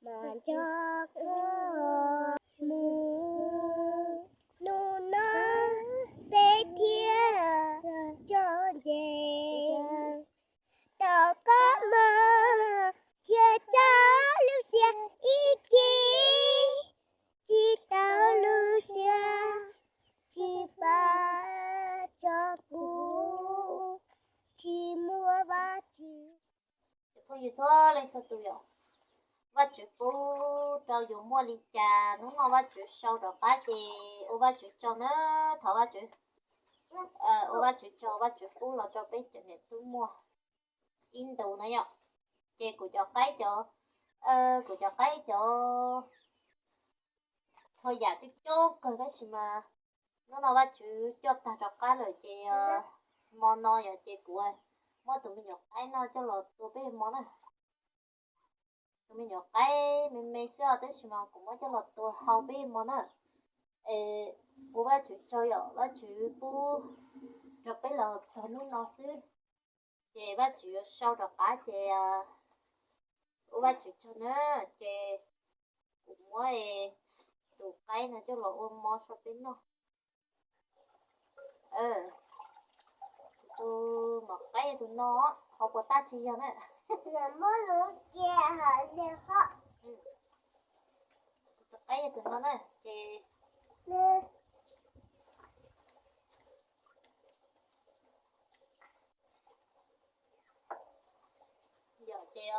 mas nco koj mus. Hnub no peb thiaj tso ntses, tau koj mog, thiaj tso lub xiab ib chim, tsis tau lub xiab tsis pab tso kuv, tsis muaj Vajtswv. Phooj ywg txhua leej txhua tus yom, Vajtswv pub rau yus muaj li cas hnub no Vajtswv sau rov qab ces ua Vajtswv tsaug na, thov Vajtswv, ua Vajtswv tsaug, Vajtswv pub los rau peb cov niam tub muaj ib ntus na yom. Ces kuv cov qaib cov, kuv cov qaib cov txhua yam coob coob kawg tab sis mas hnub no Vajtswv coj tag rov qab lawm ces hmo no yom ces kuv muab tus me nyuam qaib no coj los tua peb hmo na. Tus me nyuam qaib me me xwb os tab sis mas kuv muab coj los tua hau peb hmo na. Es ua Vajtswv tsaug yom, Vajtswv pub rau peb los txog hnub no xwb. Ces Vajtswv yuav sau rov qab ces ua Vajtswv tsaug na. Ces kuv muab tus qaib no coj los ua mov rau peb noj. Tus mov qaib tus no qhov puas tag tsis yog na. Tus qaib tus no na ces yog ces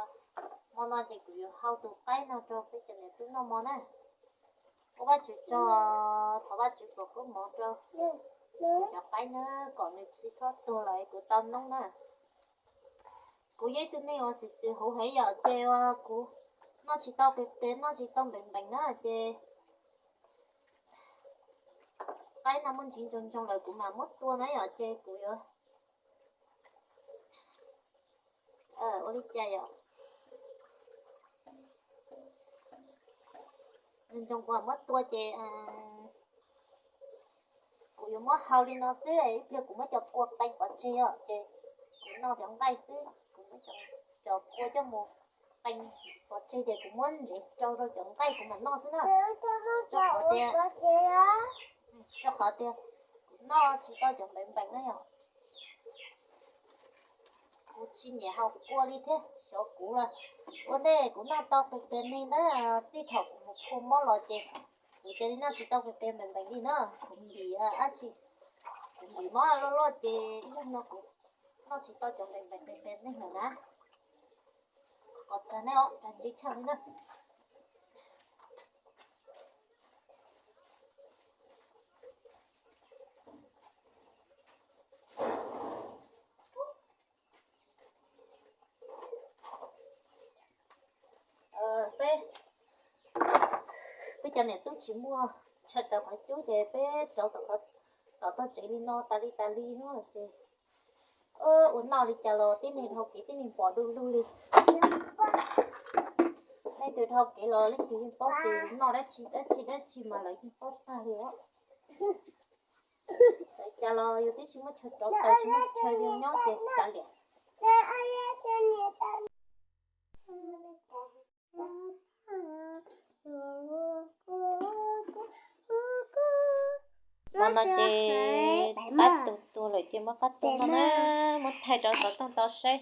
hmo no ces kuv yuav hau tus qaib no rau peb cov niam tub noj mov na. Ua Vajtswv tsaug, thov Vajtswv foom koob hmoov rau cov qaib na, kom nws tsis txhob tuag los kuv tau noob na. Kuv yog ib tug neeg uas xis xws huv heev yom ces kuv noj tsis tau qis qis, noj tsis tau npeem npeem na ces qaib no muaj ntsis ntsoog ntsoog lawm kuv mam muab tua na yom ces kuv yuav ua li cas yom. Ntsoog kuv mam muab tua ces kuv yuav muab hau li no xwb, ib pliag kuv muab cov kua qee pov tseg os ces kuv noj cov nqaij xwb, kuv muab cov kua coj mus qee pov tseg ces kuv muab ntsev rau rau cov nqaij kuv mam noj xwb na. Rau qhov tias, rau qhov tias kuv noj tsis tau cov npeem npeem na yom. Kuv tsis nyiam haus kua li thiab, xyov kuv los ua ntej kuv noj tau qis qis li na, txij thaum kuv mus kho mob los ces kuv cia li noj tsis tau qis qis npeem npeem li na, kuv ntim dab tsi, kuv ntim mob loj loj ces ib zaug no kuv noj tsis tau cov npeem npeem qis qis neeg lawm na. Qos tag nej os, tag ntsib tshaj li na. Peb, peb cov niam tub tsis muaj chaw rauv qhov cub ces peb rauv tom tog tsev li no tas li tas li no ces ua noj li cas los tib neeg dhau kev tib neeg pom du lug li. Leej twg dhau kev los leej twg yeej paub tias noj dab tsi dab tsi dab tsi mas lawv yeej paub tag li os. Txawm cas los yus twb tsis muaj chaw rauv taws tsis muaj chaw nyob ces kav liam. Hmo no ces qab tus tuag lawm ces muab qab tus no na, muab thaij rau xov tooj tau saib.